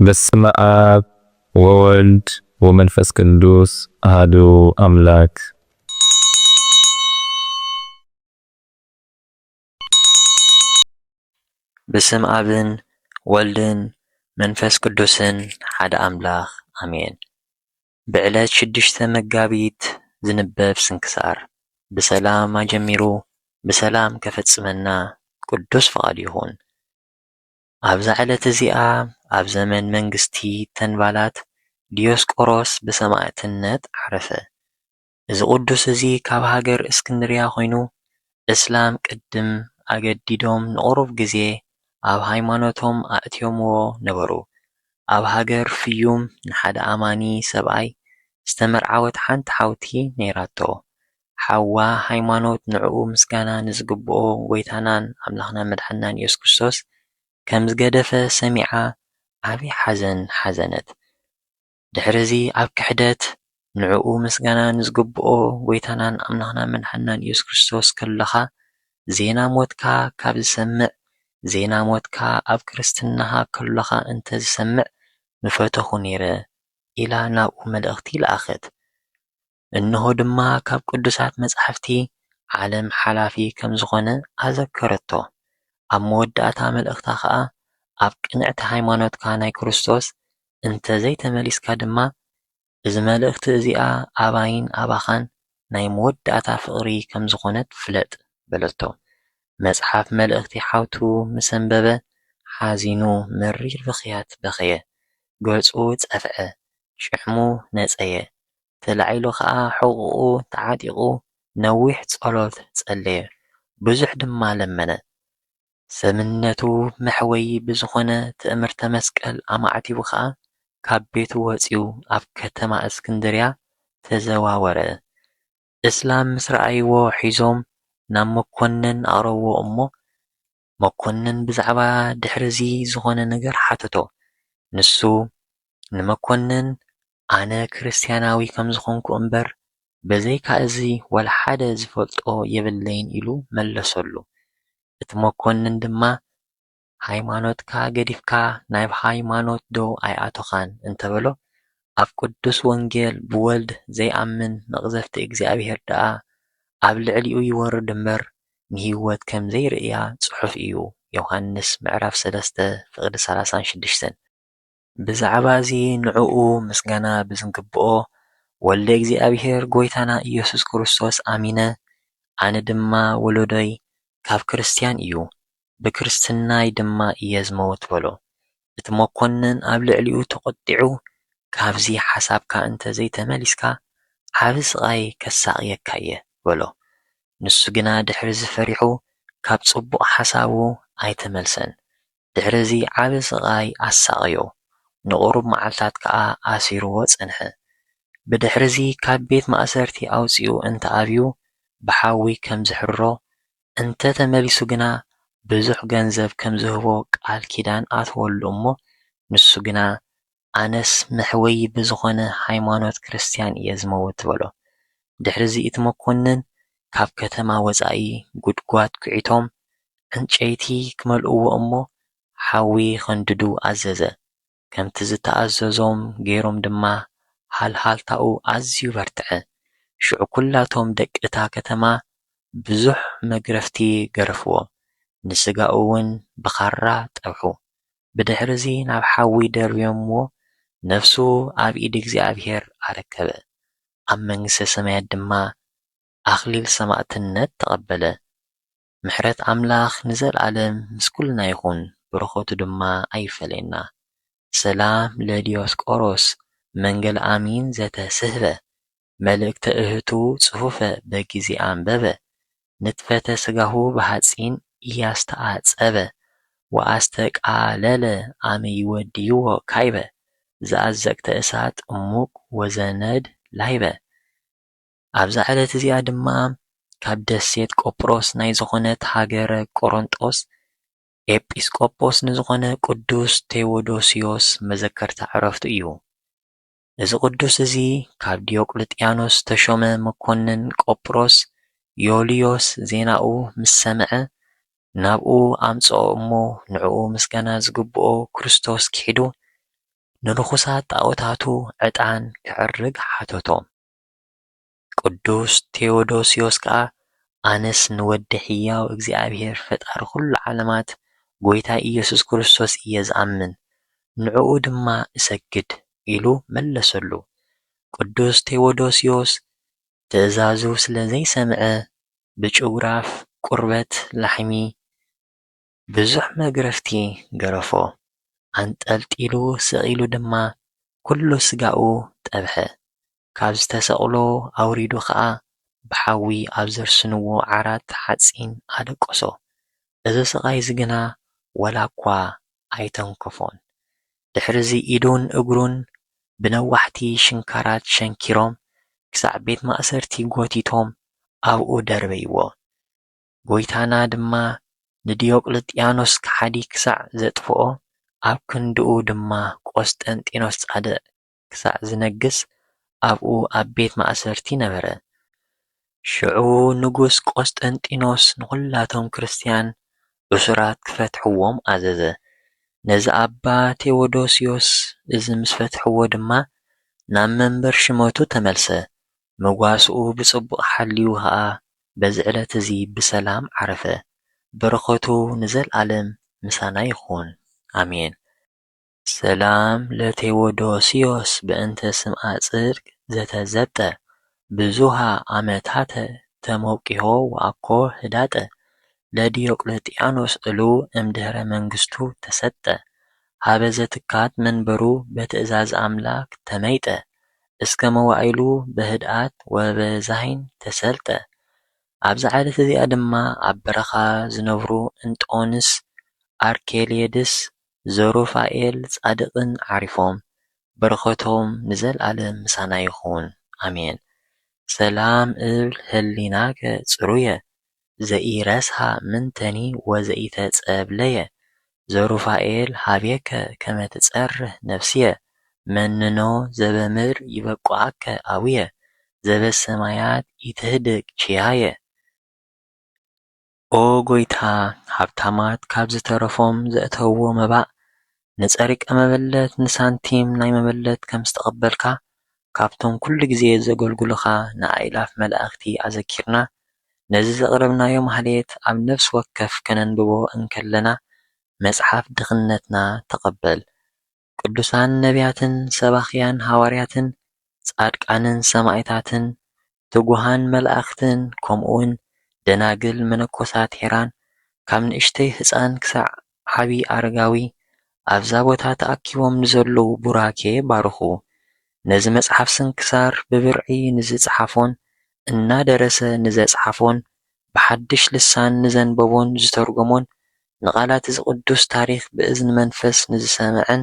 በስመ ኣብ ወወልድ ወመንፈስ ቅዱስ ኣሐዱ ኣምላክ። በስም ኣብን ወልድን መንፈስ ቅዱስን ሓደ ኣምላኽ ኣሜን። ብዕለት ሽዱሽተ መጋቢት ዝንበብ ስንክሳር ብሰላም ኣጀሚሩ ብሰላም ከፈጽመና ቅዱስ ፍቓዱ ይኹን። ኣብዛ ዕለት እዚኣ ኣብ ዘመን መንግስቲ ተንባላት ዲዮስቆሮስ ብሰማዕትነት ዓረፈ። እዚ ቅዱስ እዚ ካብ ሃገር እስክንድርያ ኮይኑ፣ እስላም ቅድም ኣገዲዶም ንቑሩብ ግዜ ኣብ ሃይማኖቶም ኣእትዮምዎ ነበሩ። ኣብ ሃገር ፍዩም ንሓደ ኣማኒ ሰብኣይ ዝተመርዓወት ሓንቲ ሓውቲ ነይራቶ። ሓዋ ሃይማኖት ንዕኡ ምስጋና ንዝግብኦ ጎይታናን ኣምላኽናን መድሓንናን ኢየሱስ ክርስቶስ ከም ዝገደፈ ሰሚዓ ዓቢ ሓዘን ሓዘነት። ድሕርዚ ኣብ ክሕደት ንዕኡ ምስጋና ንዝግብኦ ጎይታናን ኣምላኽናን መድሓንናን ኢየሱስ ክርስቶስ ከለኻ ዜና ሞትካ ካብ ዝሰምዕ ዜና ሞትካ ኣብ ክርስትናኻ ከሎኻ እንተ ዝሰምዕ ምፈተኹ ነይረ ኢላ ናብኡ መልእኽቲ ለኣኸት። እንሆ ድማ ካብ ቅዱሳት መጻሕፍቲ ዓለም ሓላፊ ከም ዝኾነ ኣዘከረቶ። ኣብ መወዳእታ መልእኽታ ኸኣ ኣብ ቅንዕቲ ሃይማኖትካ ናይ ክርስቶስ እንተ ዘይተመሊስካ ድማ እዚ መልእኽቲ እዚኣ ኣባይን ኣባኻን ናይ መወዳእታ ፍቕሪ ከም ዝኾነት ፍለጥ በለቶ። መጽሓፍ መልእኽቲ ሓውቱ ምስ ኣንበበ ሓዚኑ መሪር ብኽያት በኸየ። ገጹ ጸፍዐ፣ ጭሕሙ ነጸየ። ተላዒሉ ኸኣ ሕቑኡ ተዓጢቑ ነዊሕ ጸሎት ጸለየ፣ ብዙሕ ድማ ለመነ። ሰብነቱ መሕወዪ ብዝኾነ ትእምርተ መስቀል ኣማዕቲቡ ኸኣ ካብ ቤቱ ወጺኡ ኣብ ከተማ እስክንድርያ ተዘዋወረ። እስላም ምስ ረኣይዎ ሒዞም ናብ መኮንን ኣቕረብዎ እሞ መኮንን ብዛዕባ ድሕርዚ ዝኾነ ነገር ሓተቶ። ንሱ ንመኮንን ኣነ ክርስትያናዊ ከም ዝኾንኩ እምበር ብዘይካ እዚ ዋላ ሓደ ዝፈልጦ የብለይን ኢሉ መለሰሉ። እቲ መኮንን ድማ ሃይማኖትካ ገዲፍካ ናብ ሃይማኖት ዶ ኣይኣቶኻን እንተበሎ ኣብ ቅዱስ ወንጌል ብወልድ ዘይኣምን መቕዘፍቲ እግዚኣብሔር ደኣ ኣብ ልዕሊኡ ይወርድ እምበር ንህይወት ከም ዘይርእያ ጽሑፍ እዩ። ዮሃንስ ምዕራፍ ሰለስተ ፍቕዲ ሰላሳን ሽዱሽተን። ብዛዕባ እዚ ንዕኡ ምስጋና ብዝግብኦ ወልደ እግዚኣብሔር ጎይታና ኢየሱስ ክርስቶስ ኣሚነ፣ ኣነ ድማ ወለዶይ ካብ ክርስትያን እዩ፣ ብክርስትናይ ድማ እየ ዝመውት በሎ። እቲ መኮንን ኣብ ልዕሊኡ ተቖጢዑ፣ ካብዚ ሓሳብካ እንተ ዘይተመሊስካ ዓቢ ስቓይ ከሳቕየካ እየ በሎ። ንሱ ግና ድሕሪ እዚ ፈሪሑ ካብ ጽቡቕ ሓሳቡ ኣይተመልሰን። ድሕሪ እዚ ዓቢ ስቓይ ኣሳቐዮ፣ ንቑሩብ መዓልታት ከኣ ኣሲርዎ ጸንሐ። ብድሕሪ እዚ ካብ ቤት ማእሰርቲ ኣውጺኡ እንተ ኣብዩ ብሓዊ ከም ዝሕሮ፣ እንተ ተመሊሱ ግና ብዙሕ ገንዘብ ከም ዝህቦ ቃል ኪዳን ኣተወሉ እሞ፣ ንሱ ግና ኣነስ መሕወዪ ብዝኾነ ሃይማኖት ክርስትያን እየ ዝመውት በሎ። ድሕሪ እዚ እቲ መኮንን ካብ ከተማ ወጻኢ ጉድጓድ ኲዒቶም ዕንጨይቲ ክመልእዎ እሞ ሓዊ ኸንድዱ ኣዘዘ። ከምቲ ዝተኣዘዞም ገይሮም ድማ ሃልሃልታኡ ኣዝዩ በርትዐ። ሽዑ ኲላቶም ደቂ እታ ከተማ ብዙሕ መግረፍቲ ገረፍዎ፣ ንስጋኡ እውን ብኻራ ጠብሑ። ብድሕርዚ ናብ ሓዊ ደርብዮምዎ፣ ነፍሱ ኣብ ኢድ እግዚኣብሔር ኣረከበ። ኣብ መንግስተ ሰማያት ድማ ኣኽሊል ሰማእትነት ተቐበለ። ምሕረት ኣምላኽ ንዘለኣለም ምስ ኩልና ይኹን፣ በረኸቱ ድማ ኣይፈለየና። ሰላም ለዲዮስቆሮስ መንገል ኣሚን ዘተስህበ፣ መልእክተ እህቱ ጽሑፈ በጊዜ ኣንበበ፣ ንትፈተ ስጋሁ ብሓጺን ኢያስተኣጸበ፣ ወኣስተቃለለ ኣመ ይወድይዎ ካይበ፣ ዘኣዘቅተ እሳት እሙቅ ወዘነድ ላይበ። ኣብዛ ዕለት እዚኣ ድማ ካብ ደሴት ቆጵሮስ ናይ ዝኾነት ሃገረ ቆሮንጦስ ኤጲስቆጶስ ንዝኾነ ቅዱስ ቴዎዶስዮስ መዘከርታ ዕረፍቱ እዩ። እዚ ቅዱስ እዚ ካብ ዲዮቅልጥያኖስ ዝተሾመ መኮንን ቆጵሮስ ዮልዮስ ዜናኡ ምስ ሰምዐ ናብኡ ኣምጽኦ እሞ ንዕኡ ምስጋና ዝግብኦ ክርስቶስ ክሒዱ ንርኹሳት ጣኦታቱ ዕጣን ክዕርግ ሓተቶ። ቅዱስ ቴዎዶስዮስ ከኣ፣ ኣነስ ንወዲ ሕያው እግዚኣብሔር ፈጣሪ ኩሉ ዓለማት ጐይታ ኢየሱስ ክርስቶስ እየ ዝኣምን፣ ንዕኡ ድማ እሰግድ ኢሉ መለሰሉ። ቅዱስ ቴዎዶስዮስ ትእዛዙ ስለ ዘይሰምዐ ብጭጉራፍ ቁርበት ላሕሚ ብዙሕ መግረፍቲ ገረፎ። ኣንጠልጢሉ ሰቒሉ ድማ ኩሉ ስጋኡ ጠብሐ። ካብ ዝተሰቕሎ ኣውሪዱ ኸኣ ብሓዊ ኣብ ዘርስንዎ ዓራት ሓጺን ኣደቀሶ። እዚ ስቓይ እዚ ግና ዋላ እኳ ኣይተንከፎን። ድሕርዚ ኢዱን እግሩን ብነዋሕቲ ሽንካራት ሸንኪሮም ክሳዕ ቤት ማእሰርቲ ጎቲቶም ኣብኡ ደርበይዎ። ጐይታና ድማ ንዲዮቅልጥያኖስ ከሓዲ ክሳዕ ዘጥፍኦ፣ ኣብ ክንድኡ ድማ ቆስጠንጢኖስ ጻድቕ ክሳዕ ዝነግስ ኣብኡ ኣብ ቤት ማእሰርቲ ነበረ። ሽዑ ንጉስ ቆስጠንጢኖስ ንኹላቶም ክርስትያን እሱራት ክፈትሕዎም ኣዘዘ። ነዚ ኣባ ቴዎዶስዮስ እዚ ምስ ፈትሕዎ ድማ ናብ መንበር ሽመቱ ተመልሰ። መጓስኡ ብጽቡቕ ሓልዩ ኸኣ በዚ ዕለት እዚ ብሰላም ዓረፈ። በረኸቱ ንዘልኣለም ምሳና ይኹን። ኣሜን። ሰላም ለቴዎዶስዮስ በእንተ ስምዓ ጽድቅ ዘተዘብጠ ብዙሃ ዓመታተ ተመውቂሆ ወአኮ ህዳጠ ለዲዮቅልጥያኖስ እሉ እምድህረ መንግስቱ ተሰጠ። ሀበ ዘትካት መንበሩ በትእዛዝ አምላክ ተመይጠ። እስከ መዋዕሉ በህድኣት ወበዛሂን ተሰልጠ። ኣብዛ ዕለት እዚኣ ድማ ኣብ በረኻ ዝነብሩ እንጦንስ፣ ኣርኬልየድስ፣ ዘሩፋኤል ጻድቕን ዓሪፎም። በረኸቶም ንዘልኣለም ምሳና ይኹን። ኣሜን። ሰላም እብል ህሊናከ ጽሩየ፣ ዘኢረስሃ ምንተኒ ወዘኢተጸብለየ። ዘሩፋኤል ሀቤከ ከመ ትጸርህ ነፍስየ፣ መንኖ ዘበምድር ይበቁዓከ ኣውየ፣ ዘበሰማያት ኢትህድግ ችያየ። ኦ ጐይታ፣ ሃብታማት ካብ ዝተረፎም ዘእተውዎ መባእ፣ ንጸሪቀ መበለት ንሳንቲም ናይ መበለት ከም ዝተቐበልካ፣ ካብቶም ኩሉ ግዜ ዘገልግሉኻ ንኣእላፍ መላእኽቲ ኣዘኪርና፣ ነዚ ዘቕረብናዮ ማህሌት ኣብ ነፍሲ ወከፍ ከነንብቦ እንከለና፣ መጽሓፍ ድኽነትና ተቐበል። ቅዱሳን ነቢያትን ሰባኽያን ሃዋርያትን፣ ጻድቃንን ሰማዕታትን፣ ትጉሃን መላእኽትን፣ ከምኡውን ደናግል መነኮሳት ሄራን፣ ካብ ንእሽተይ ህጻን ክሳዕ ዓቢ ኣረጋዊ፣ ኣብዛ ቦታ ተኣኪቦም ንዘለዉ ቡራኬ ባርኹ። ነዚ መጽሓፍ ስንክሳር ብብርዒ ንዝጸሓፎን እናደረሰ ንዘጽሓፎን ብሓድሽ ልሳን ንዘንበቦን ዝተርጎሞን ንቓላት እዚ ቅዱስ ታሪኽ ብእዝኒ መንፈስ ንዝሰምዐን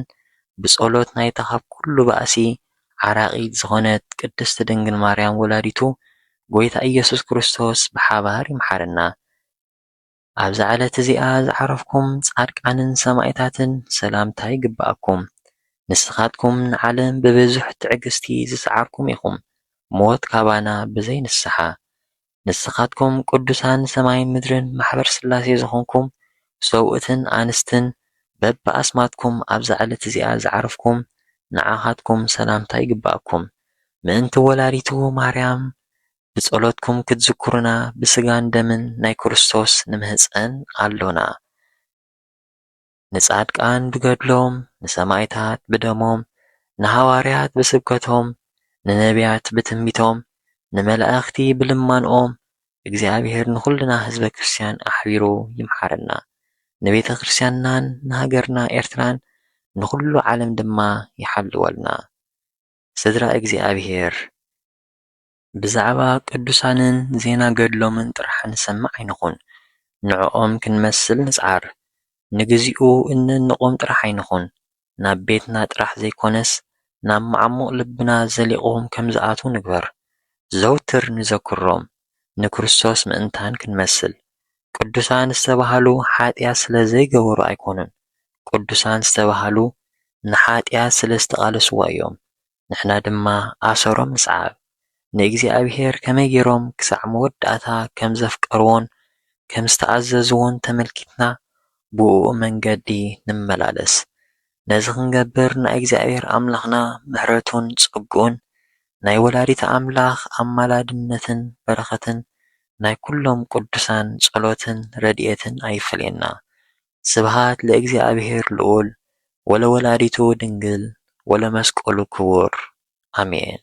ብጸሎት ናይታ ካብ ኩሉ ባእሲ ዓራቒት ዝኾነት ቅድስቲ ድንግል ማርያም ወላዲቱ ጐይታ ኢየሱስ ክርስቶስ ብሓባር ይምሓረና። ኣብዛ ዕለት እዚኣ ዝዓረፍኩም ጻድቃንን ሰማዕታትን ሰላምታ ይግብኣኩም። ንስኻትኩም ንዓለም ብብዙሕ ትዕግስቲ ዝሰዓርኩም ኢኹም፣ ሞት ካባና ብዘይ ንስሓ። ንስኻትኩም ቅዱሳን ሰማይን ምድርን ማሕበር ሥላሴ ዝኾንኩም ሰብኡትን ኣንስትን በብኣስማትኩም ኣብዛ ዕለት እዚኣ ዝዓረፍኩም ንዓኻትኩም ሰላምታ ይግብኣኩም። ምእንቲ ወላዲቱ ማርያም ብጸሎትኩም ክትዝክሩና ብስጋን ደምን ናይ ክርስቶስ ንምህጸን ኣሎና። ንጻድቃን ብገድሎም፣ ንሰማዕታት ብደሞም፣ ንሃዋርያት ብስብከቶም፣ ንነቢያት ብትንቢቶም፣ ንመላእኽቲ ብልማንኦም፣ እግዚኣብሔር ንኹልና ህዝበ ክርስቲያን ኣሕቢሩ ይምሓረና። ንቤተ ክርስቲያንናን ንሃገርና ኤርትራን ንኹሉ ዓለም ድማ ይሓልወልና። ስድራ እግዚኣብሔር፣ ብዛዕባ ቅዱሳንን ዜና ገድሎምን ጥራሕ ንሰምዕ ኣይንኹን። ንዕኦም ክንመስል ንጽዓር። ንግዚኡ እነንቖም ጥራሕ ኣይንኹን። ናብ ቤትና ጥራሕ ዘይኮነስ፣ ናብ መዓሙቕ ልብና ዘሊቖም ከም ዝኣትዉ ንግበር። ዘውትር ንዘክሮም፣ ንክርስቶስ ምእንታን ክንመስል። ቅዱሳን ዝተባህሉ ሓጢኣት ስለ ዘይገበሩ ኣይኮኑን። ቅዱሳን ዝተባህሉ ንሓጢኣት ስለ ዝተቓለስዋ እዮም። ንሕና ድማ ኣሰሮም ንስዓብ። ንእግዚኣብሔር ከመይ ገይሮም ክሳዕ መወዳእታ ከም ዘፍቀርዎን ከም ዝተኣዘዝዎን ተመልኪትና፣ ብእኡ መንገዲ ንመላለስ። ነዚ ክንገብር ናይ እግዚኣብሔር ኣምላኽና ምሕረቱን ጸግኡን ናይ ወላዲተ ኣምላኽ ኣማላድነትን በረኸትን ናይ ኩሎም ቅዱሳን ጸሎትን ረድኤትን ኣይፈለየና። ስብሃት ለእግዚኣብሔር ልዑል ወለወላዲቱ ድንግል ወለመስቀሉ ክቡር። ኣሜን።